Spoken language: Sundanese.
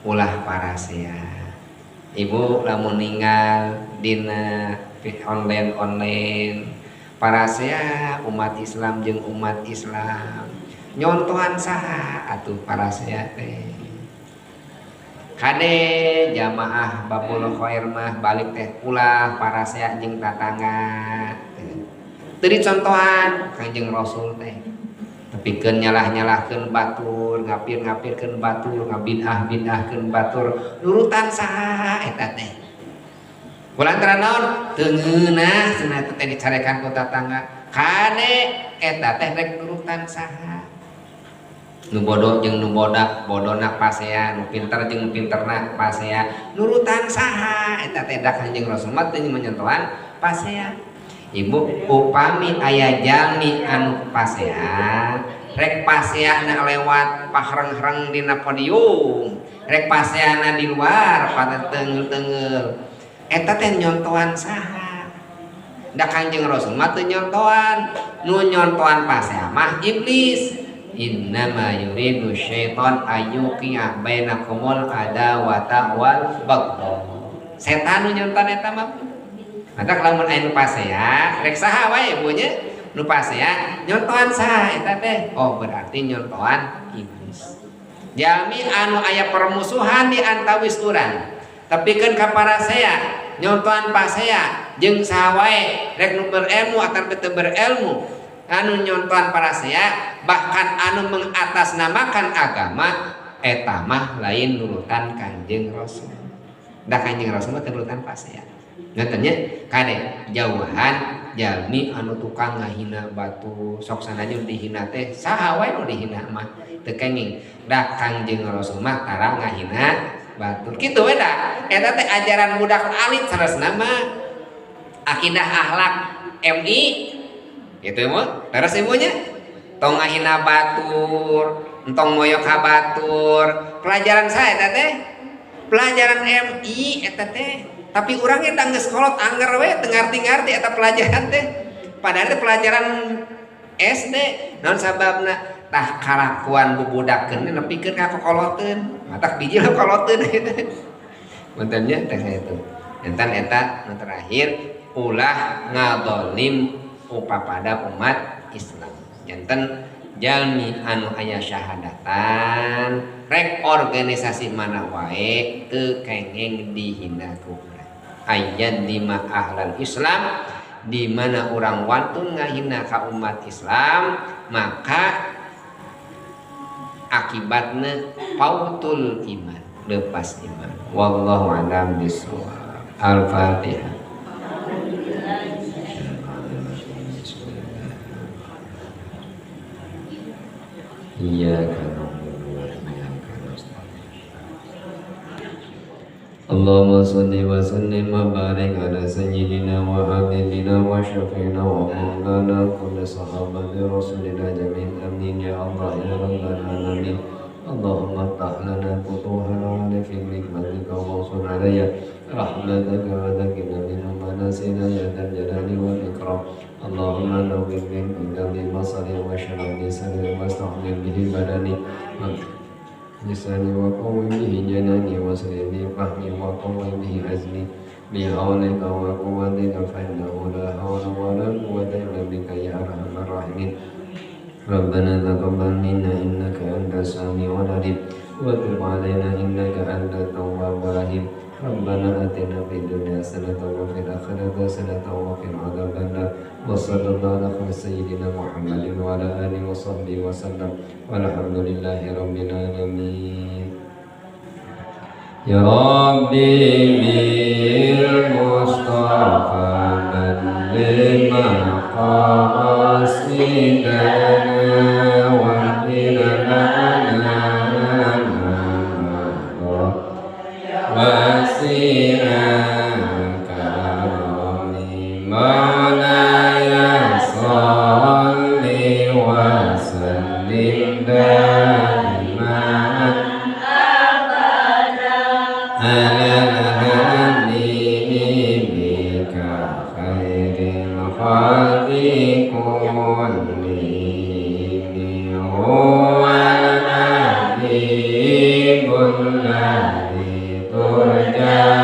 Ulah parasea. Ibu lamun ninggal dina online-online parasea umat Islam jeung umat Islam nyontohan saha atuh parasea teh. Kade jamaah Babul Khair mah balik teh ulah parasea jeung tatangga. Teu dicontohan Kanjeng Rasul teh. Tepikeun nyalah-nyalahkeun batur, ngapir-ngapirkeun batur, ngabid'ah-bid'ahkeun batur, nurutan saha eta teh. Kulantaran naon? Teu ngeunah cenah teh dicarekan ku tatangga. Kade eta teh rek nurutan saha? Nu bodoh jeung nu bodak, bodona pasea, nu pinter jeung nu pinterna pasea. Nurutan saha eta teh da Kanjeng Rasul mah teu menyentuhan pasea. Ibu upami aya jalmi anu pasea, rek paseana lewat pahreng-hreng dina podium, rek paseana di luar pada tenggel-tenggel. Eta teh nyontohan saha? Da Kanjeng Rasul mah teu nyontohan, nu nyontohan pasea mah iblis. Innama yuridu syaitan ayyuqi'a bainakumul adawata wal baghdha. Setan nu nyontohan eta mah. Maka lamun aya nu pasea, rek saha wae ibu nya nu pasea nyontohan saha eta teh? Oh, berarti nyontohan iblis. Jalmi anu aya permusuhan di antawis urang, tepikeun ka parasea, nyontohan pasea jeung saha wae rek nu berilmu atawa teu berilmu, anu nyontohan parasea bahkan anu mengatasnamakan agama eta mah lain nurutan Kanjeng Rasul. Da Kanjeng Rasul mah teu nurutan pasea. Ngaten nya kade jauhan jalmi anu tukang ngahina batu sok sanajan dihina teh saha wae nu dihina mah teu kenging. Da Kanjeng Rasul mah tara ngahina batur. Kitu we da eta teh ajaran budak alit sanesna mah akidah akhlak MI gitu mah terus ibunya tong ngahina batur entong moyok ka batur pelajaran saya eta teh pelajaran MI eta teh. Tapi urangnya da geus kolot anger we teu ngarti-ngarti eta pelajaran teh. Padahal teh pelajaran SD naon sababna tah kalakuan bubudakeun nepikeun ka kokoloteun. Matak biji lah koloteun gitu. Punten nya teh saetu. Enten eta nu terakhir ulah ngadolim upapada umat Islam. Janten jalmi anu aya syahadatan rek organisasi mana wae teu kenging dihina ku urang. Ayat lima ahlal Islam di mana orang wantun ngahina ka umat Islam maka akibatna pautul iman, lepas iman. Wallahu a'lam bishawab. Al-Fatihah. Iyyaka na'budu wa iyyaka nasta'in. Allahumma salli wa sallim wa barik ala sayyidina wa habibina wa syafi'ina wa maulana kulli sahabati rasulillah jami'in. Amin ya Allah ya rabbal alamin. Allahumma ftah lana futuhan fi nikmatika wa ansur alayya rahmataka wa dhakkirna minhu ma nasina ya dzal jalali wal ikram. Allahumma nawwir min qalbi basari wa shrah li sadri wa astaghfir bihi badani lisani wa qawwi bihi janani wa sri bi fahmi wa qawwi bihi azmi bi hawlika wa quwwatika fa innahu la hawla wa la quwwata illa bika ya arhamar rahimin. Rabbana taqabbal minna innaka antas samiul alim wa tub alaina innaka antat tawwabur rahim. Rabbana atina fid dunya hasanatan wa fil akhirati hasanatan wa qina adzabannar. Wa sallallahu ala sayyidina Muhammadin wa ala alihi wa sahbihi wa sallam. Walhamdulillahi rabbil alamin. Ya Rabbi bil Mustafa balligh maqasidana wa ilana wasi'an karami maulaya sholli wa sallim daiman abada ala habibika khairil khalqi kullihim huwal habibul Ilahi turja.